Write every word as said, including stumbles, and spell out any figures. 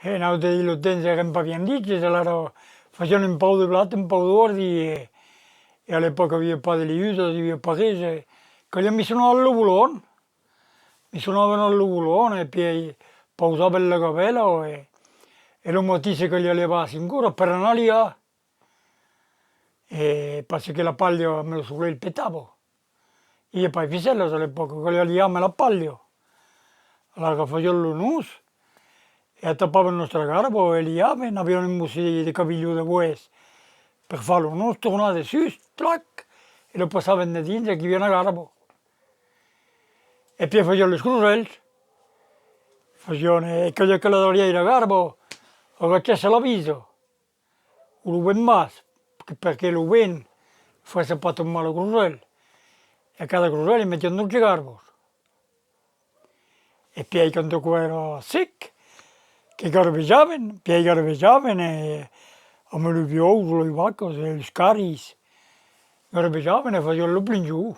E nautres, dins lo temps, èrem pas bien riches, alara fasiam un pauc de blat, un pauc d'òrdi, e, e a l'epòca aviá pas de liudas, aviá pas res, e caliá missonar lo bolon. Missonavan lo bolon, e pièi pausavan la gavèla, e, e lo matin se caliá levar a cinc oras per anar liar. E parce que la palha amb lo solelh petava. I aviá pas de ficèlas a l'epòca, caliá liar amb la palha. Alara fasián lo nos e atapavan nòstra garba e liavan, avián un bocin de cabilhon de boès per far lo nos, tornar dessús, clac, e lo passavan dedins e aviá una garba. E pièi fasián los crosèls, fasián, e caliá que la darrièira garba agachèsse la visa. O lo vent bas, perque lo vent faguèsse pas tombar lo crosèl. E a cada crosèl i metián dotze garbas. E pièi, quand aquò èra sec, que garbejavan, pièi garbejavan, e amb los buòus, las vacas, e los carris, garbejavan e fasián lo plinjon.